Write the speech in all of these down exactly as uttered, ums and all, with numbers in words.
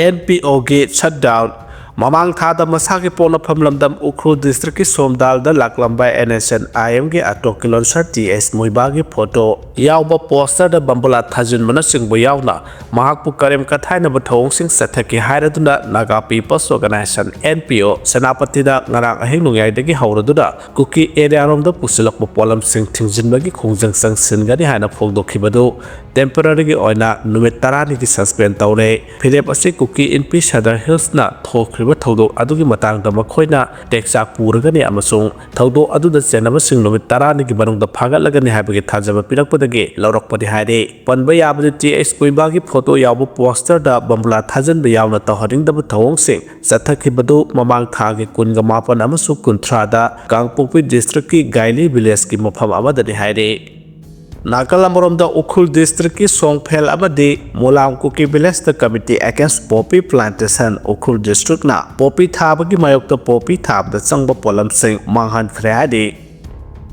N P ꯑꯣꯒꯤ shutdown. ꯃꯃꯥꯡ ꯊꯥꯗ ꯃꯁꯥꯒꯤ ꯄꯣꯛꯅꯐꯝ ꯂꯝꯗꯝ ꯎꯈ꯭ꯔꯨꯜ ꯗꯤꯁꯇ꯭ꯔꯤꯛꯀꯤ ꯁꯣꯝꯗꯥꯜꯗ ꯂꯥꯛꯂꯝꯕ ꯑꯦꯟ ꯑꯦꯁ ꯑꯦꯟ ꯑꯥꯏ ꯑꯦꯝꯒꯤ ꯑꯣꯇꯣ ꯀꯤꯂꯣꯟꯁꯔ ꯇꯤ ꯑꯦꯁ ꯃꯨꯏꯕꯥꯒꯤ ꯐꯣꯇꯣ ꯌꯥꯎꯕ ꯄꯣꯁꯇꯔꯗ ꯕꯝꯕꯨꯂꯥ ꯊꯥꯖꯤꯟꯕꯅꯆꯤꯡꯕ ꯌꯥꯎꯅ ꯃꯍꯥꯛꯄꯨ ꯀꯔꯦꯝ ꯀꯊꯥꯏꯅꯕ ꯊꯧꯑꯣꯡꯁꯤꯡ ꯆꯠꯊꯈꯤ ꯍꯥꯏꯔꯗꯨꯅ Naga people's organisation, N P O, ꯁꯦꯅꯥꯄꯇꯤꯗ ꯉꯔꯥꯡ ꯑꯍꯤꯡ ꯅꯣꯡꯌꯥꯏꯗꯒꯤ ꯍꯧꯔꯗꯨꯅ ꯀꯨꯀꯤ ꯑꯦꯔꯤꯌꯥꯔꯣꯝꯗ ꯄꯨꯁꯤꯜꯂꯛꯄ ꯄꯣꯠꯂꯝꯁꯤꯡ ꯊꯤꯡꯖꯤꯟꯕꯒꯤ ꯈꯣꯡꯖꯪ ꯆꯪꯁꯤꯟꯒꯅꯤ ꯍꯥꯏꯅ ꯐꯣꯡꯗꯣꯛꯈꯤꯕꯗꯨ ꯇꯦꯝꯄꯔꯔꯤꯒꯤ ꯑꯣꯏꯅ ꯅꯨꯃꯤꯠ ꯇꯔꯥꯅꯤꯒꯤ ꯁꯁꯄꯦꯟ ꯇꯧꯔꯦ꯫ ꯐꯤꯔꯦꯞ ꯑꯁꯤ ꯀꯨꯀꯤ ꯏꯟꯄꯤ ꯁꯦꯗꯔ ꯍꯤꯜꯁꯅ ꯊꯣꯛꯈ꯭ꯔꯤꯕ ꯊꯧꯗꯣꯛ ꯑꯗꯨꯒꯤ ꯃꯇꯥꯡꯗ ꯃꯈꯣꯏꯅ ꯇꯦꯛꯆꯥꯛ ꯄꯨꯔꯒꯅꯤ ꯑꯃꯁꯨꯡ ꯊꯧꯗꯣꯛ ꯑꯗꯨꯗ ꯆꯦꯟꯅꯕꯁꯤꯡ ꯅꯨꯃꯤꯠ ꯇꯔꯥꯅꯤꯒꯤ ꯃꯅꯨꯡꯗ ꯐꯥꯒꯠꯂꯒꯅꯤ ꯍꯥꯏꯕꯒꯤ ꯊꯥꯖꯕ ꯄꯤꯔꯛꯄꯗꯒꯤ ꯂꯧꯔꯛꯄꯅꯤ ꯍꯥꯏꯔꯤ꯫ ꯄꯟꯕ ꯌꯥꯕꯗꯤ ꯇꯤ ꯑꯩꯆ ꯀꯨꯏꯕꯥꯒꯤ ꯐꯣꯇꯣ ꯌꯥꯎꯕ ꯄꯣꯁꯇꯔꯗ ꯕꯝꯕꯨꯂꯥ ꯊꯥꯖꯤꯟꯕ ꯌꯥꯎꯅ ꯇꯧꯍꯟꯅꯤꯡꯗꯕ ꯊꯧꯑꯣꯡꯁꯤꯡ ꯆꯠꯊꯈꯤꯕꯗꯨ ꯃꯃꯥꯡ ꯊꯥꯒꯤ ꯀꯨꯟꯒ ꯃꯥꯄꯟ ꯑꯃꯁꯨꯡ ꯀꯨꯟꯊ꯭ꯔꯥꯗ ꯀꯥꯡꯄꯣꯛꯄꯤ ꯗꯤꯁꯇ꯭ꯔꯤꯛꯀꯤ ꯒꯥꯏꯂꯤ ꯚꯤꯂꯦꯖꯀꯤ ꯃꯐꯝ ꯑꯃꯗꯅꯤ ꯍꯥꯏꯔꯤ꯫ ꯅꯥꯀꯜ ꯑꯃꯔꯣꯝꯗ ꯎꯈ꯭ꯔꯨꯜ ꯗꯤꯁꯇ꯭ꯔꯤꯛꯀꯤ ꯁꯣꯡꯐꯦꯜ ꯑꯃꯗꯤ ꯃꯣꯂꯥꯡ ꯀꯨꯀꯤ ꯚꯤꯂꯦꯖꯇ committee against poppy plantation, Ukhrul ꯗꯤꯁꯇ꯭ꯔꯤꯛꯅ ꯄꯣꯄꯤ ꯊꯥꯕꯒꯤ ꯃꯥꯌꯣꯛꯇ ꯄꯣꯄꯤ ꯊꯥꯕꯗ ꯆꯪꯕ ꯄꯣꯠꯂꯝꯁꯤꯡ ꯃꯥꯡꯍꯟꯈ꯭ꯔꯦ ꯍꯥꯏꯔꯤ꯫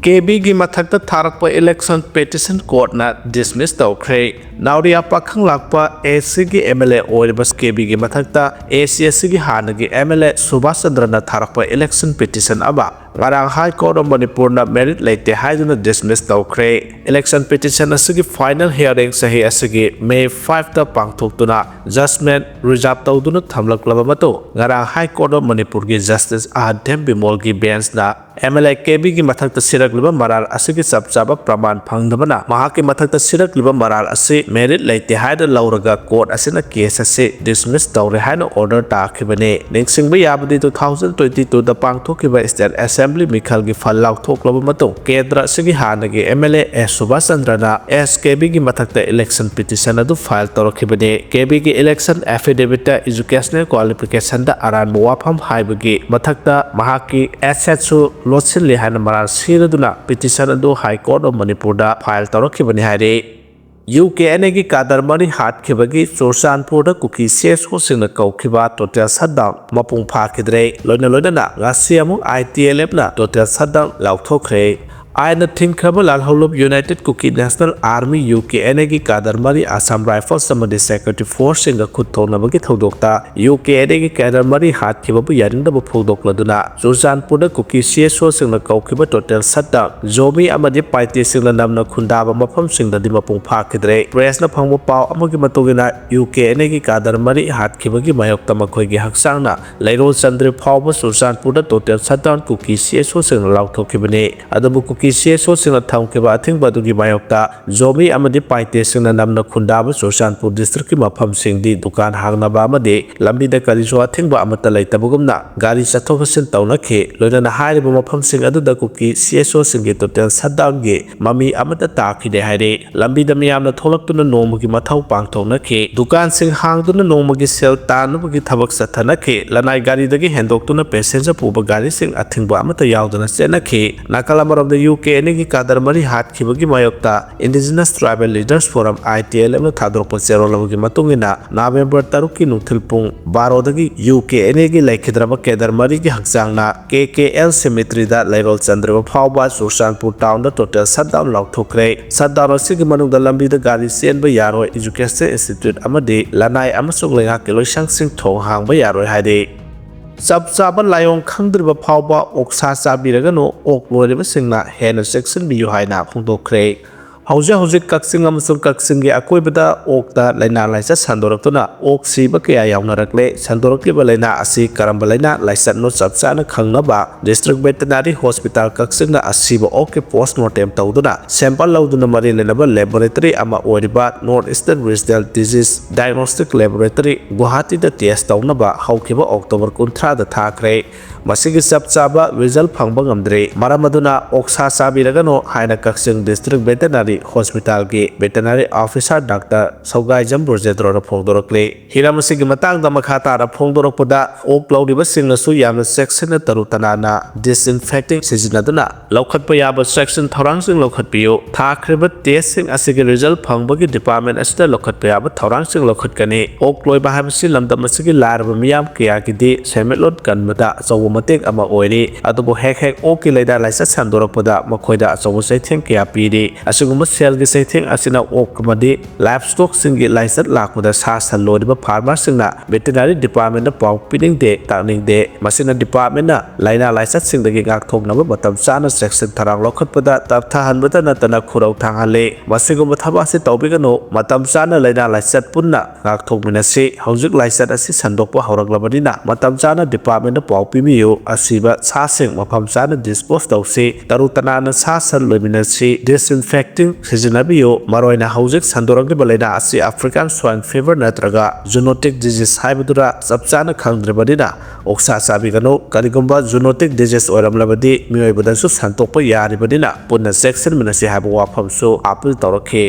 ꯀꯦ ꯕꯤꯒꯤ ꯃꯊꯛꯇ ꯊꯥꯔꯛꯄ ꯏꯂꯦꯛꯁꯟ ꯄꯦꯇꯤꯁꯟ ꯀꯣꯔꯠꯅ ꯗꯤꯁꯃꯤꯁ ꯇꯧꯈ꯭ꯔꯦ꯫ ꯅꯥꯎꯔꯤꯌꯥ ꯄꯥꯈꯪꯂꯥꯛꯄ ꯑꯦ ꯁꯤꯒꯤ ꯑꯦꯝ ꯑꯦꯜ ꯑꯦ ꯑꯣꯏꯔꯤꯕ ꯀꯦ ꯕꯤꯒꯤ ꯃꯊꯛꯇ ꯑꯦ ꯁꯤ ꯑꯦꯁ ꯁꯤꯒꯤ ꯍꯥꯟꯅꯒꯤ ꯑꯦꯝ ꯑꯦꯜ ꯑꯦ ꯁꯨꯕꯥꯁ ꯆꯟꯗ꯭ꯔꯅ ꯊꯥꯔꯛꯄ ꯏꯂꯦꯛꯁꯟ ꯄꯦꯇꯤꯁꯟ ꯑꯃ ꯉꯔꯥꯡ ꯍꯥꯏ ꯀꯣꯔꯠ ꯑꯣꯐ ꯃꯅꯤꯄꯨꯔꯅ ꯃꯦꯔꯤꯠ ꯂꯩꯇꯦ ꯍꯥꯏꯗꯨꯅ ꯗꯤꯁꯃꯤꯁ ꯇꯧꯈ꯭ꯔꯦ꯫ ꯏꯂꯦꯛꯁꯟ ꯄꯦꯇꯤꯁꯟ ꯑꯁꯤꯒꯤ ꯐꯥꯏꯅꯦꯜ ꯍꯤꯌꯥꯔꯤꯡ ꯆꯍꯤ ꯑꯁꯤꯒꯤ ꯃꯦ ꯐꯥꯏꯚꯇ ꯄꯥꯡꯊꯣꯛꯇꯨꯅ ꯖꯖꯃꯦꯟ ꯔꯤꯖꯥꯔꯚ ꯇꯧꯗꯨꯅ ꯊꯝꯂꯛꯂꯕ ꯃꯇꯨꯡ ꯉꯔꯥꯡ ꯍꯥꯏ ꯀꯣꯔꯠ ꯑꯣꯐ ꯃꯅꯤꯄꯨꯔꯒꯤ ꯖꯁꯇꯤꯁ ꯑꯥꯔ ꯙꯦꯝ ꯕꯤꯃꯣꯜꯒꯤ ꯕꯦꯟꯁꯅ ꯑꯦꯝ ꯑꯦꯜ ꯑꯦ ꯀꯦ ꯕꯤꯒꯤ ꯃꯊꯛꯇ ꯁꯤꯔꯛꯂꯤꯕ ꯃꯔꯥꯜ ꯑꯁꯤꯒꯤ ꯆꯞ ꯆꯥꯕ ꯄ꯭ꯔꯃꯥꯟ ꯐꯪꯗꯕꯅ ꯃꯍꯥꯛꯀꯤ ꯃꯊꯛꯇ ꯁꯤꯔꯛꯂꯤꯕ ꯃꯔꯥꯜ ꯑꯁꯤ ꯃꯦꯔꯤꯠ ꯂꯩꯇꯦ ꯍꯥꯏꯅ ꯂꯧꯔꯒ ꯀꯣꯔꯠ ꯑꯁꯤꯅ ꯀꯦꯁ ꯑꯁꯤ ꯗꯤꯁꯃꯤꯁ ꯇꯧꯔꯦ ꯍꯥꯏꯅ ꯑꯣꯔꯗꯔ ꯇꯥꯈꯤꯕꯅꯤ꯫ ꯅꯤꯡꯁꯤꯡꯕ ꯌꯥꯕꯗꯤ, ꯇꯨ ꯊꯥꯎꯖꯟ ꯇ꯭ꯋꯦꯟꯇꯤ ꯇꯨꯗ ꯄꯥꯡꯊꯣꯛꯈꯤꯕ ꯁ꯭ꯇꯦꯠ ꯑꯦꯁꯦꯝꯕ꯭ꯂꯤ ꯃꯤꯈꯜꯒꯤ ꯐꯜ ꯂꯥꯎꯊꯣꯛꯂꯕ ꯃꯇꯨꯡ ꯀꯦꯟꯗ꯭ꯔ ꯑꯁꯤꯒꯤ ꯍꯥꯟꯅꯒꯤ ꯑꯦꯝ ꯑꯦꯜ ꯑꯦ ꯑꯦꯁ ꯁꯨꯕꯥꯁ ꯆꯟꯗ꯭ꯔꯅ ꯑꯦꯁ ꯀꯦ ꯕꯤꯒꯤ ꯃꯊꯛꯇ ꯏꯂꯦꯛꯁꯟ ꯄꯤꯇꯤꯁꯟ ꯑꯗꯨ ꯐꯥꯏꯜ ꯇꯧꯔꯛꯈꯤꯕꯅꯤ꯫ ꯀꯦ ꯕꯤꯒꯤ ꯏꯂꯦꯛꯁꯟ ꯑꯦꯐꯤꯗꯦꯚꯤꯠꯇ ꯏꯖꯨꯀꯦꯁꯅꯦꯜ ꯀ꯭ꯋꯥꯂꯤꯐꯤꯀꯦꯁꯟꯗ ꯑꯔꯥꯟꯕ ꯋꯥꯐꯝ ꯍꯥꯏꯕꯒꯤ ꯃꯊꯛꯇ ꯃꯍꯥꯛꯀꯤ ꯑꯦꯁꯦꯠꯁꯨ ꯂꯣꯠꯁꯤꯜꯂꯤ ꯍꯥꯏꯅ ꯃꯔꯥꯜ ꯁꯤꯔꯗꯨꯅ ꯄꯤꯇꯤꯁꯟ ꯑꯗꯨ ꯍꯥꯏ ꯀꯣꯔꯠ ꯑꯣꯐ ꯃꯅꯤꯄꯨꯔꯗ ꯐꯥꯏꯜ ꯇꯧꯔꯛꯈꯤꯕꯅꯤ ꯍꯥꯏꯔꯤ꯫ ꯌꯨ ꯀꯦ ꯑꯦꯟ ꯑꯦꯒꯤ ꯀꯥꯗꯔ ꯃꯔꯤ ꯍꯥꯠꯈꯤꯕꯒꯤ ꯆꯨꯔꯆꯥꯟꯄꯨꯔꯗ ꯀꯨꯀꯤ ꯁꯤ ꯑꯦꯁ ꯑꯣꯁꯤꯡꯅ ꯀꯧꯈꯤꯕ ꯇꯣꯇꯦꯜ ꯁꯠꯗꯥꯎꯟ ꯃꯄꯨꯡ ꯐꯥꯈꯤꯗ꯭ꯔꯦ꯫ ꯂꯣꯏꯅ ꯂꯣꯏꯅꯅ ꯉꯁꯤ ꯑꯃꯨꯛ ꯑꯥꯏ ꯇꯤ ꯑꯦꯜ ꯑꯦꯐꯅ ꯇꯣꯇꯦꯜ ꯁꯠꯗꯥꯎꯟ ꯂꯥꯎꯊꯣꯛꯈ꯭ꯔꯦ꯫ ꯑꯥꯏꯟꯅ ꯊꯤꯡꯈ꯭ꯔꯕ ꯂꯥꯜꯍꯧꯂꯨꯞ United Kuki National Army, UKNA ꯒꯤ cadre ꯃꯔꯤ, Assam Rifles ꯑꯃꯗꯤ security force ꯁꯤꯡꯒ ꯈꯨꯠ ꯊꯣꯛꯅꯕꯒꯤ ꯊꯧꯗꯣꯛꯇ UKNA ꯒꯤ cadre ꯃꯔꯤ ꯍꯥꯠꯈꯤꯕꯕꯨ ꯌꯥꯅꯤꯡꯗꯕ ꯐꯣꯡꯗꯣꯛꯂꯗꯨꯅ ꯆꯨꯔꯆꯥꯟꯄꯨꯔꯗ ꯀꯨꯀꯤ CSO ꯁꯤꯡꯅ ꯀꯧꯈꯤꯕ total shutdown, ꯖꯣꯃꯤ ꯑꯃꯗꯤ ꯄꯥꯏꯇꯦꯁꯤꯡꯅ ꯅꯝꯅ ꯈꯨꯟꯗꯥꯕ ꯃꯐꯝꯁꯤꯡꯗꯗꯤ ꯃꯄꯨꯡ ꯐꯥꯈꯤꯗ꯭ꯔꯦ꯫ Press ꯅ ꯐꯪꯕ ꯄꯥꯎ ꯑꯃꯒꯤ ꯃꯇꯨꯡ ꯏꯟꯅ, UKNA ꯒꯤ cadre ꯃꯔꯤ ꯍꯥꯠꯈꯤꯕꯒꯤ ꯃꯥꯌꯣꯛꯇ ꯃꯈꯣꯏꯒꯤ ꯍꯛꯆꯥꯡꯅ ꯂꯩꯔꯣꯜ ꯆꯟꯗ꯭ꯔꯤ ꯐꯥꯎꯕ ꯆꯨꯔꯆꯥꯟꯄꯨꯔꯗ total shutdown ꯀꯨꯀꯤ CSO ꯁꯤꯡꯅ ꯂꯥꯎꯊꯣꯛꯈꯤꯕꯅꯤ꯫ ꯑꯗꯨꯕꯨ ꯀꯨꯀꯤ CSO ꯁꯤꯡꯅ ꯊꯝꯈꯤꯕ ꯑꯊꯤꯡꯕ ꯑꯗꯨꯒꯤ ꯃꯥꯌꯣꯛꯇ ꯖꯣꯃꯤ ꯑꯃꯗꯤ ꯄꯥꯏꯇꯦꯁꯤꯡꯅ ꯅꯝꯅ ꯈꯨꯟꯗꯥꯕ ꯆꯨꯔꯆꯥꯟꯄꯨꯔ district ꯀꯤ ꯃꯐꯝꯁꯤꯡꯗꯤ ꯗꯨꯀꯥꯟ ꯍꯥꯡꯅꯕ ꯑꯃꯗꯤ ꯂꯝꯕꯤꯗ ꯀꯔꯤꯁꯨ ꯑꯊꯤꯡꯕ ꯑꯃꯠꯇ ꯂꯩꯇꯕꯒꯨꯝꯅ ꯒꯥꯔꯤ ꯆꯠꯊꯣꯛ ꯆꯠꯁꯤꯟ ꯇꯧꯅꯈꯤ꯫ ꯂꯣꯏꯅꯅ ꯍꯥꯏꯔꯤꯕ ꯃꯐꯝꯁꯤꯡ ꯑꯗꯨꯗ ꯀꯨꯀꯤ CSO ꯁꯤꯡꯒꯤ total shutdown ꯒꯤ ꯃꯃꯤ ꯑꯃꯠꯇ ꯇꯥꯈꯤꯗꯦ ꯍꯥꯏꯔꯤ꯫ ꯂꯝꯕꯤꯗ ꯃꯤꯌꯥꯝꯅ ꯊꯣꯛꯂꯛꯇꯨꯅ ꯅꯣꯡꯃꯒꯤ ꯃꯊꯧ ꯄꯥꯡꯊꯣꯛꯅꯈꯤ꯫ ꯗꯨꯀꯥꯟꯁꯤꯡ ꯍꯥꯡꯗꯨꯅ ꯅꯣꯡꯃꯒꯤ ꯁꯦꯜ ꯇꯥꯟꯅꯕꯒꯤ ꯊꯕꯛ ꯆꯠꯊꯅꯈꯤ꯫ ꯂꯅꯥꯏ ꯒꯥꯔꯤꯗꯒꯤ ꯍꯦꯟꯗꯣꯛꯇꯨꯅ passenger ꯄꯨꯕ ꯒꯥꯔꯤꯁꯤꯡ ꯑꯊꯤꯡꯕ ꯑꯃꯠꯇ ꯌꯥꯎꯗꯅ ꯆꯦꯟꯅꯈꯤ꯫ ꯅꯥꯀꯜ ꯑꯃꯔꯣꯝꯗ, UKNA ꯒꯤ cadre ꯃꯔꯤ ꯍꯥꯠꯈꯤꯕꯒꯤ ꯃꯥꯌꯣꯛꯇ Indigenous Tribal Leaders Forum, ITLF ꯅ ꯊꯥꯗꯣꯔꯛꯄ ꯆꯦꯔꯣꯜ ꯑꯃꯒꯤ ꯃꯇꯨꯡ ꯏꯟꯅ, ꯅꯕꯦꯝꯕꯔ ꯇꯔꯨꯛꯀꯤ ꯅꯨꯡꯊꯤꯜ ꯄꯨꯡ ꯕꯥꯔꯣꯗꯒꯤ UKNA ꯒꯤ ꯂꯩꯈꯤꯗ꯭ꯔꯕ cadre ꯃꯔꯤꯒꯤ ꯍꯛꯆꯥꯡꯅ KKL cemetery ꯗ ꯂꯩꯔꯣꯜ ꯆꯟꯗ꯭ꯔꯕ ꯐꯥꯎꯕ ꯆꯨꯔꯆꯥꯟꯄꯨꯔ town ꯗ total shutdown ꯂꯥꯎꯊꯣꯛꯈ꯭ꯔꯦ꯫ Shutdown ꯑꯁꯤꯒꯤ ꯃꯅꯨꯡꯗ ꯂꯝꯕꯤꯗ ꯒꯥꯔꯤ ꯆꯦꯟꯕ ꯌꯥꯔꯣꯏ, education institute ꯑꯃꯗꯤ ꯂꯅꯥꯏ ꯑꯃꯁꯨꯡ ꯂꯩꯉꯥꯛꯀꯤ ꯂꯣꯏꯁꯪꯁꯤꯡ ꯊꯣꯡ ꯍꯥꯡꯕ ꯌꯥꯔꯣꯏ ꯍꯥꯏꯔꯤ꯫ ꯆꯞ ꯆꯥꯕ ꯂꯥꯏꯑꯣꯡ ꯈꯪꯗ꯭ꯔꯤꯕ ꯐꯥꯎꯕ ꯑꯣꯛꯁꯥ ꯆꯥꯕꯤꯔꯒꯅꯨ, ꯑꯣꯛ ꯂꯣꯏꯔꯤꯕꯁꯤꯡꯅ ꯍꯦꯟꯅ ꯆꯦꯛꯁꯤꯟꯕꯤꯌꯨ ꯍꯥꯏꯅ ꯐꯣꯡꯗꯣꯛꯈ꯭ꯔꯦ꯫ ꯍꯧꯖꯤꯛ ꯍꯧꯖꯤꯛ ꯀꯛꯆꯤꯡ ꯑꯃꯁꯨꯡ ꯀꯛꯆꯤꯡꯒꯤ ꯑꯀꯣꯏꯕꯗ ꯑꯣꯛꯇ ꯂꯥꯏꯅꯥ ꯂꯥꯏꯆꯠ ꯁꯟꯗꯣꯔꯛꯇꯨꯅ ꯑꯣꯛ ꯁꯤꯕ ꯀꯌꯥ ꯌꯥꯎꯅꯔꯛꯂꯦ꯫ ꯁꯟꯗꯣꯔꯛꯂꯤꯕ ꯂꯥꯏꯅꯥ ꯑꯁꯤ ꯀꯔꯝꯕ ꯂꯥꯏꯅꯥ ꯂꯥꯏꯆꯠꯅꯣ ꯆꯞ ꯆꯥꯅ ꯈꯪꯅꯕ District Veterinary Hospital ꯀꯛꯆꯤꯡꯅ ꯑꯁꯤꯕ ꯑꯣꯛꯀꯤ post mortem ꯇꯧꯗꯨꯅ sample ꯂꯧꯗꯨꯅ ꯃꯔꯤ ꯂꯩꯅꯕ laboratory ꯑꯃ ꯑꯣꯏꯔꯤꯕ North Eastern Regional Disease Diagnostic Laboratory, ꯒꯨꯋꯥꯍꯥꯇꯤꯗ test ꯇꯧꯅꯕ ꯍꯧꯈꯤꯕ ꯑꯣꯛꯇꯣꯕꯔ ꯀꯨꯟꯊ꯭ꯔꯥꯗ ꯊꯥꯈ꯭ꯔꯦ꯫ ꯃꯁꯤꯒꯤ ꯆꯞ ꯆꯥꯕ result ꯐꯪꯕ ꯉꯝꯗ꯭ꯔꯤ꯫ ꯃꯔꯝ ꯑꯗꯨꯅ ꯑꯣꯛꯁꯥ ꯆꯥꯕꯤꯔꯒꯅꯨ ꯍꯥꯏꯅ ꯀꯛꯆꯤꯡ District Veterinary Hospital ꯒꯤ Veterinary Officer Doctor ꯁꯧꯒꯥꯏꯖꯝ ꯕ꯭ꯔꯣꯖꯦꯟꯗ꯭ꯔꯣꯅ ꯐꯣꯡꯗꯣꯔꯛꯂꯤ꯫ ꯍꯤꯔꯝ ꯑꯁꯤꯒꯤ ꯃꯇꯥꯡꯗ ꯃꯈꯥ ꯇꯥꯅ ꯐꯣꯡꯗꯣꯔꯛꯄꯗ, ꯑꯣꯛ ꯂꯧꯔꯤꯕꯁꯤꯡꯅꯁꯨ ꯌꯥꯝꯅ ꯆꯦꯛꯁꯤꯟꯅ ꯇꯔꯨ ꯇꯅꯥꯟꯅ disinfecting ꯁꯤꯖꯤꯟꯅꯗꯨꯅ ꯂꯧꯈꯠꯄ ꯌꯥꯕ ꯆꯦꯛꯁꯤꯟ ꯊꯧꯔꯥꯡꯁꯤꯡ ꯂꯧꯈꯠꯄꯤꯌꯨ꯫ ꯊꯥꯈ꯭ꯔꯤꯕ test ꯁꯤꯡ ꯑꯁꯤꯒꯤ result ꯐꯪꯕꯒꯤ department ꯑꯁꯤꯗ ꯂꯧꯈꯠꯄ ꯌꯥꯕ ꯊꯧꯔꯥꯡꯁꯤꯡ ꯂꯧꯈꯠꯀꯅꯤ꯫ ꯑꯣꯛ ꯂꯣꯏꯕ ꯍꯥꯏꯕꯁꯤ ꯂꯝꯗꯝ ꯑꯁꯤꯒꯤ ꯂꯥꯏꯔꯕ ꯃꯤꯌꯥꯝ ꯀꯌꯥꯒꯤꯗꯤ ꯁꯦꯟꯃꯤꯠꯂꯣꯟ ꯀꯟꯕꯗ ꯑꯆꯧꯕ ꯃꯇꯦꯛ ꯑꯃ ꯑꯣꯏꯔꯤ꯫ ꯑꯗꯨꯕꯨ ꯍꯦꯛ ꯍꯦꯛ ꯑꯣꯛꯀꯤ ꯂꯥꯏꯅꯥ ꯂꯥꯏꯆꯠ ꯁꯟꯗꯣꯔꯛꯄꯗ ꯃꯈꯣꯏꯗ ꯑꯆꯧꯕ ꯆꯩꯊꯦꯡ ꯀꯌꯥ ꯄꯤꯔꯤ꯫ ꯑꯁꯤꯒꯨꯝꯕ ꯁꯦꯜꯒꯤ ꯆꯩꯊꯦꯡ ꯑꯁꯤꯅ ꯑꯣꯛ ꯑꯃꯗꯤ ꯂꯥꯏꯐ ꯁ꯭ꯇꯣꯛꯁꯤꯡꯒꯤ ꯂꯥꯏꯆꯠ ꯂꯥꯛꯄꯗ ꯁꯥ ꯁꯟ ꯂꯣꯏꯔꯤꯕ ꯐꯥꯔꯃꯔꯁꯤꯡꯅ ꯚꯦꯇꯤꯅꯔꯤ ꯗꯤꯄꯥꯔꯠꯃꯦꯟꯗ ꯄꯥꯎ ꯄꯤꯅꯤꯡꯗꯦ, ꯇꯥꯛꯅꯤꯡꯗꯦ꯫ ꯃꯁꯤꯅ ꯗꯤꯄꯥꯔꯠꯃꯦꯟꯅ ꯂꯥꯏꯅꯥ ꯂꯥꯏꯆꯠꯁꯤꯡꯗꯒꯤ ꯉꯥꯛꯊꯣꯛꯅꯕ ꯃꯇꯝ ꯆꯥꯅ ꯆꯦꯛꯁꯤꯟ ꯊꯧꯔꯥꯡ ꯂꯧꯈꯠꯄꯗ ꯇꯞꯊꯍꯟꯕꯇ ꯅꯠꯇꯅ ꯈꯨꯔꯧ ꯊꯥꯡꯍꯜꯂꯤ꯫ ꯃꯁꯤꯒꯨꯝꯕ ꯊꯕꯛ ꯑꯁꯤ ꯇꯧꯕꯤꯒꯅꯨ꯫ ꯃꯇꯝ ꯆꯥꯅ ꯂꯥꯏꯅꯥ ꯂꯥꯏꯆꯠ ꯄꯨꯟꯅ ꯉꯥꯛꯊꯣꯛꯃꯤꯟꯅꯁꯤ꯫ ꯍꯧꯖꯤꯛ ꯂꯥꯏꯆꯠ ꯑꯁꯤ ꯁꯟꯗꯣꯛꯄ ꯍꯧꯔꯛꯂꯕꯅꯤꯅ ꯃꯇꯝ ꯆꯥꯅ ꯗꯤꯄꯥꯔꯠꯃꯦꯟꯗ ꯄꯥꯎ ꯄꯤꯕꯤꯌꯨ꯫ ꯑꯁꯤꯕ ꯁꯥꯁꯤꯡ ꯃꯐꯝ ꯆꯥꯅ ꯗꯤꯁꯄꯣꯖ ꯇꯧꯁꯤ꯫ ꯇꯔꯨ ꯇꯅꯥꯟꯅ ꯁꯥ ꯁꯟ ꯂꯣꯏꯃꯤꯟꯅꯁꯤ꯫ ꯗꯤꯁꯏꯟꯐꯦꯛꯇꯤꯡ ꯁꯤꯖꯤꯟꯅꯕꯤꯌꯨ꯫ ꯃꯔꯨꯑꯣꯏꯅ ꯍꯧꯖꯤꯛ ꯁꯟꯗꯣꯔꯛꯂꯤꯕ ꯂꯥꯏꯅꯥ ꯑꯁꯤ ꯑꯐ꯭ꯔꯤꯀꯥꯟ ꯁ꯭ꯋꯥꯏꯟ ꯐꯤꯚꯔ ꯅꯠꯇ꯭ꯔꯒ ꯖꯨꯅꯣꯇꯤꯛ ꯗꯤꯖꯤꯁ ꯍꯥꯏꯕꯗꯨꯔ ꯆꯞ ꯆꯥꯅ ꯈꯪꯗ꯭ꯔꯤꯕꯅꯤꯅ ꯑꯣꯛꯁꯥ ꯆꯥꯕꯤꯒꯅꯨ꯫ ꯀꯔꯤꯒꯨꯝꯕ ꯖꯨꯅꯣꯇꯤꯛ ꯗꯤꯖꯤꯁ ꯑꯣꯏꯔꯝꯂꯕꯗꯤ ꯃꯤꯑꯣꯏꯕꯗꯁꯨ ꯁꯟꯗꯣꯛꯄ ꯌꯥꯔꯤꯕꯅꯤꯅ ꯄꯨꯟꯅ ꯆꯦꯛꯁꯤꯟꯃꯤꯟꯅꯁꯤ ꯍꯥꯏꯕ ꯋꯥꯐꯝꯁꯨ ꯑꯥꯄꯤꯜ ꯇꯧꯔꯛꯈꯤ꯫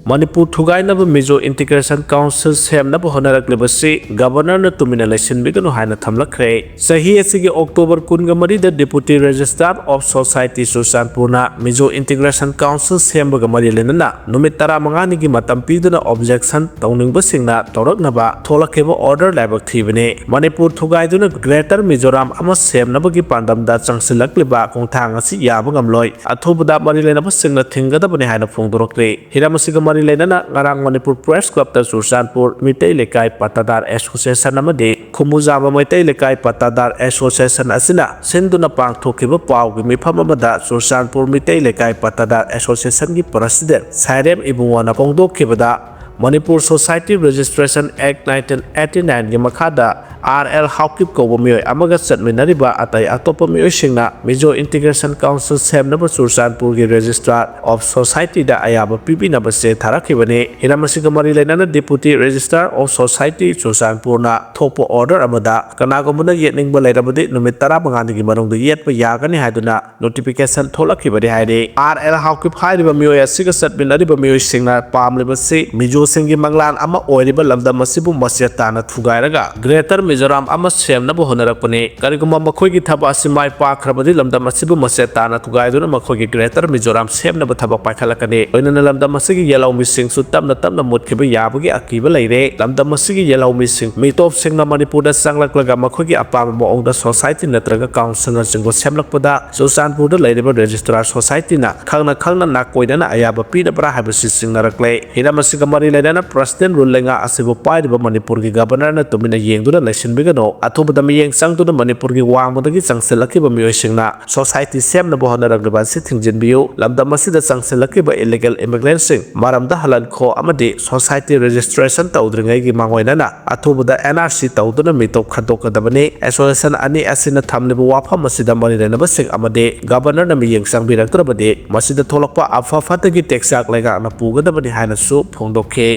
ꯃꯅꯤꯄꯨꯔ ꯊꯨꯒꯥꯏꯅꯕ ꯃꯤꯖꯣ ꯏꯟꯇꯤꯒ꯭ꯔꯦꯁꯟ ꯀꯥꯎꯟꯁꯤꯜ ꯁꯦꯝꯅꯕ ꯍꯣꯠꯅꯔꯛꯂꯤꯕꯁꯤ ꯒꯕꯔꯅꯔꯅ ꯇꯨꯃꯤꯟꯅ ꯂꯩꯁꯤꯟꯕꯤꯒꯅꯨ ꯍꯥꯏꯅ ꯊꯝꯂꯛꯈ꯭ꯔꯦ꯫ ꯆꯍꯤ ꯑꯁꯤꯒꯤ ꯑꯣꯛꯇꯣꯕꯔ ꯀꯨꯟꯒ ꯃꯔꯤꯗ Deputy Registrar of Society ꯆꯨꯔꯆꯥꯟꯄꯨꯔꯅ ꯃꯤꯖꯣ ꯏꯟꯇꯤꯒ꯭ꯔꯦꯁꯟ ꯀꯥꯎꯟꯁꯤꯜ ꯁꯦꯝꯕꯒ ꯃꯔꯤ ꯂꯩꯅꯅ ꯅꯨꯃꯤꯠ ꯇꯔꯥꯃꯉꯥꯅꯤꯒꯤ ꯃꯇꯝ ꯄꯤꯗꯨꯅ ꯑꯣꯕꯖꯦꯛꯁꯟ ꯇꯧꯅꯤꯡꯕꯁꯤꯡꯅ ꯇꯧꯔꯛꯅꯕ ꯊꯣꯛꯂꯛꯈꯤꯕ ꯑꯣꯔꯗꯔ ꯂꯥꯏꯕꯛ ꯊꯤꯕꯅꯤ꯫ ꯃꯅꯤꯄꯨꯔ ꯊꯨꯒꯥꯏꯗꯨꯅ ꯒ꯭ꯔꯦꯇꯔ ꯃꯤꯖꯣꯔꯥꯝ ꯑꯃ ꯁꯦꯝꯅꯕꯒꯤ ꯄꯥꯟꯗꯝꯗ ꯆꯪꯁꯤꯜꯂꯛꯂꯤꯕ ꯈꯣꯡꯊꯥꯡ ꯑꯁꯤ ꯌꯥꯕ ꯉꯝꯂꯣꯏ꯫ ꯑꯊꯨꯕꯗ ꯃꯔꯤ ꯂꯩꯅꯕꯁꯤꯡꯅ ꯊꯤꯡꯒꯗꯕꯅꯤ ꯍꯥꯏꯅ ꯐꯣꯡꯗꯣꯔꯛꯂꯤ꯫ ꯍꯤꯔꯝ ꯑꯁꯤꯒ ꯃꯔꯤ ꯂꯩꯅꯅ ꯉꯔꯥꯡ ꯃꯅꯤꯄꯨꯔ ꯄ꯭ꯔꯦꯁ ꯀ꯭ꯂꯕꯇ ꯆꯨꯔꯆꯥꯟꯄꯨꯔ ꯃꯤꯇꯩ ꯂꯩꯀꯥꯏ ꯄꯠꯇꯗꯥꯔ ꯑꯦꯁꯣꯁꯤꯌꯦꯁꯟ ꯑꯃꯗꯤ ꯈꯨꯃꯨꯖꯥꯝꯕ ꯃꯩꯇꯩ ꯂꯩꯀꯥꯏ ꯄꯠꯇꯗꯥꯔ ꯑꯦꯁꯣꯁꯤꯌꯦꯁꯟ ꯑꯁꯤꯅ ꯁꯤꯟꯗꯨꯅ ꯄꯥꯡꯊꯣꯛꯈꯤꯕ ꯄꯥꯎꯒꯤ ꯃꯤꯐꯝ ꯑꯃꯗ ꯆꯨꯔꯆꯥꯟꯄꯨꯔ ꯃꯤꯇꯩ ꯂꯩꯀꯥꯏ ꯄꯠꯇꯗꯥꯔ ꯑꯦꯁꯣꯁꯤꯌꯦꯁꯟꯒꯤ ꯄ꯭ꯔꯁꯤꯗꯦꯟ ꯁꯥꯏꯔꯦꯝ ꯏꯕꯨꯡꯉꯣꯅ ꯐꯣꯡꯗꯣꯛꯈꯤꯕꯗ, ꯃꯅꯤꯄꯨꯔ ꯁꯣꯁꯥꯏꯇꯤ ꯔꯦꯖꯤꯁꯇ꯭ꯔꯦꯁꯟ ꯑꯦꯛ ꯅꯥꯏꯟꯇꯤꯟ ꯑꯦꯠꯇꯤ ꯅꯥꯏꯟꯒꯤ ꯃꯈꯥꯗ ꯑꯥꯔ ꯑꯦꯜ ꯍꯥꯎꯀꯤꯞ ꯀꯧꯕ ꯃꯤꯑꯣꯏ ꯑꯃꯒ ꯆꯠꯃꯤꯟꯅꯔꯤꯕ ꯑꯇꯩ ꯑꯇꯣꯞꯄ ꯃꯤꯑꯣꯏꯁꯤꯡꯅ ꯃꯤꯖꯣ ꯏꯟꯇꯤꯒ꯭ꯔꯦꯁꯟ ꯀꯥꯎꯟꯁꯤꯜ ꯁꯦꯝꯅꯕ ꯆꯨꯔꯆꯥꯟꯄꯨꯔꯒꯤ ꯔꯦꯖꯤꯁꯇ꯭ꯔꯥꯔ ꯑꯣꯐ ꯁꯣꯁꯥꯏꯇꯤꯗ ꯑꯌꯥꯕ ꯄꯤꯕꯤꯅꯕ ꯆꯦ ꯊꯥꯔꯛꯈꯤꯕꯅꯤ꯫ ꯍꯤꯔꯝ ꯑꯁꯤꯒ ꯃꯔꯤ ꯂꯩꯅꯅ Deputy Registrar of Society ꯆꯨꯔꯆꯥꯟꯄꯨꯔꯅ ꯊꯣꯛꯄ ꯑꯣꯔꯗꯔ ꯑꯃꯗ ꯀꯅꯥꯒꯨꯝꯕꯅ ꯌꯦꯠꯅꯤꯡꯕ ꯂꯩꯔꯕꯗꯤ ꯅꯨꯃꯤꯠ ꯇꯔꯥꯃꯉꯥꯅꯤꯒꯤ ꯃꯅꯨꯡꯗ ꯌꯦꯠꯄ ꯌꯥꯒꯅꯤ ꯍꯥꯏꯗꯨꯅ ꯅꯣꯇꯤꯐꯤꯀꯦꯁꯟ ꯊꯣꯛꯂꯛꯈꯤꯕꯅꯤ ꯍꯥꯏꯔꯤ꯫ ꯑꯥꯔ ꯑꯦꯜ ꯍꯥꯎꯀꯤꯞ ꯍꯥꯏꯔꯤꯕ ꯃꯤꯑꯣꯏ ꯑꯁꯤꯒ ꯆꯠꯃꯤꯟꯅꯔꯤꯕ ꯃꯤꯑꯣꯏꯁꯤꯡꯅ ꯄꯥꯝꯂꯤꯕꯁꯤ ꯃꯤꯖꯣꯁꯤꯡꯒꯤ ꯃꯪꯂꯥꯟ ꯑꯃ ꯑꯣꯏꯔꯤꯕ ꯂꯝꯗꯝ ꯑꯁꯤꯕꯨ ꯃꯆꯦꯠ ꯇꯥꯅ ꯊꯨꯒꯥꯏꯔꯒ ꯒ꯭ꯔꯦꯇꯔ ꯃꯤꯖꯣꯔꯥꯝ ꯑꯃ ꯁꯦꯝꯅꯕ ꯍꯣꯠꯅꯔꯛꯄꯅꯤ꯫ ꯀꯔꯤꯒꯨꯝꯕ ꯃꯈꯣꯏꯒꯤ ꯊꯕꯛ ꯑꯁꯤ ꯃꯥꯏ ꯄꯥꯛꯈ꯭ꯔꯕꯗꯤ ꯂꯝꯗꯝ ꯑꯁꯤꯕꯨ ꯃꯆꯦꯠ ꯇꯥꯅ ꯊꯨꯒꯥꯏꯗꯨꯅ ꯃꯈꯣꯏꯒꯤ Greater ꯃꯤꯖꯣꯔꯥꯝ ꯁꯦꯝꯅꯕ ꯊꯕꯛ ꯄꯥꯏꯈꯠꯂꯛꯀꯅꯤ꯫ ꯂꯣꯏꯅꯅ ꯂꯝꯗꯝ ꯑꯁꯤꯒꯤ ꯌꯦꯜꯍꯧꯃꯤꯁꯤꯡꯁꯨ ꯇꯞꯅ ꯇꯞꯅ ꯃꯨꯠꯈꯤꯕ ꯌꯥꯕꯒꯤ ꯑꯀꯤꯕ ꯂꯩꯔꯦ꯫ ꯂꯝꯗꯝ ꯑꯁꯤꯒꯤ ꯌꯦꯜꯍꯧꯃꯤꯁꯤꯡ ꯃꯤꯇꯣꯞꯁꯤꯡꯅ ꯃꯅꯤꯄꯨꯔꯗ ꯆꯪꯂꯛꯂꯒ ꯃꯈꯣꯏꯒꯤ ꯑꯄꯥꯝꯕ ꯃꯑꯣꯡꯗ society ꯅꯠꯇ꯭ꯔꯒ councilꯅꯆꯤꯡꯕ ꯁꯦꯝꯂꯛꯄꯗ ꯆꯨꯔꯆꯥꯟꯄꯨꯔꯗ ꯂꯩꯔꯤꯕ Registrar Societyꯅ ꯈꯪꯅ ꯈꯪꯅ ꯅꯥꯀꯣꯏꯅꯅ ꯑꯌꯥꯕ ꯄꯤꯔꯕ꯭ꯔꯥ ꯍꯥꯏꯕꯁꯤ ꯆꯤꯡꯅꯔꯛꯂꯦ꯫ ꯍꯤꯔꯝ ꯑꯁꯤꯒ ꯃꯔꯤ ꯂꯩꯅꯅ personal rule ꯂꯩꯉꯥꯛ ꯑꯁꯤꯕꯨ ꯄꯥꯏꯔꯤꯕ ꯃꯅꯤꯄꯨꯔꯒꯤ Governorꯅ ꯇꯨꯃꯤꯟꯅ ꯌꯦꯡꯗꯨꯅ ꯂꯩꯁꯤꯟꯕꯤꯒꯅꯨ꯫ ꯑꯊꯨꯕꯗ ꯃꯤꯠꯌꯦꯡ ꯆꯪꯗꯨꯅ ꯃꯅꯤꯄꯨꯔꯒꯤ ꯋꯥꯡꯃꯗꯒꯤ ꯆꯪꯁꯤꯜꯂꯛꯈꯤꯕ ꯃꯤꯑꯣꯏꯁꯤꯡꯅ society ꯁꯦꯝꯅꯕ ꯍꯣꯠꯅꯔꯛꯂꯤꯕ ꯑꯁꯤ ꯊꯤꯡꯖꯤꯟꯕꯤꯌꯨ꯫ ꯂꯝꯗꯝ ꯑꯁꯤꯗ ꯆꯪꯁꯤꯜꯂꯛꯈꯤꯕ illegal immigrantꯁꯤꯡ ꯃꯔꯝꯗ ꯍꯜꯍꯟꯈꯣ ꯑꯃꯗꯤ society registration ꯇꯧꯗ꯭ꯔꯤꯉꯩꯒꯤ ꯃꯥꯡꯑꯣꯏꯅꯅ ꯑꯊꯨꯕꯗ N R C ꯇꯧꯗꯨꯅ ꯃꯤꯇꯣꯞ ꯈꯟꯗꯣꯛꯀꯗꯕꯅꯤ꯫ Association ꯑꯅꯤ ꯑꯁꯤꯅ ꯊꯝꯂꯤꯕ ꯋꯥꯐꯝ ꯑꯁꯤꯗ ꯃꯔꯤ ꯂꯩꯅꯕꯁꯤꯡ ꯑꯃꯗꯤ Governorꯅ ꯃꯤꯠꯌꯦꯡ ꯆꯪꯕꯤꯔꯛꯇ꯭ꯔꯕꯗꯤ ꯃꯁꯤꯗ ꯊꯣꯛꯂꯛꯄ ꯑꯐ ꯐꯠꯇꯒꯤ ꯇꯦꯛꯆꯥꯛ ꯂꯩꯉꯥꯛꯅ ꯄꯨꯒꯗꯕꯅꯤ ꯍꯥꯏꯅꯁꯨ ꯐꯣꯡꯗꯣꯛꯈꯤ꯫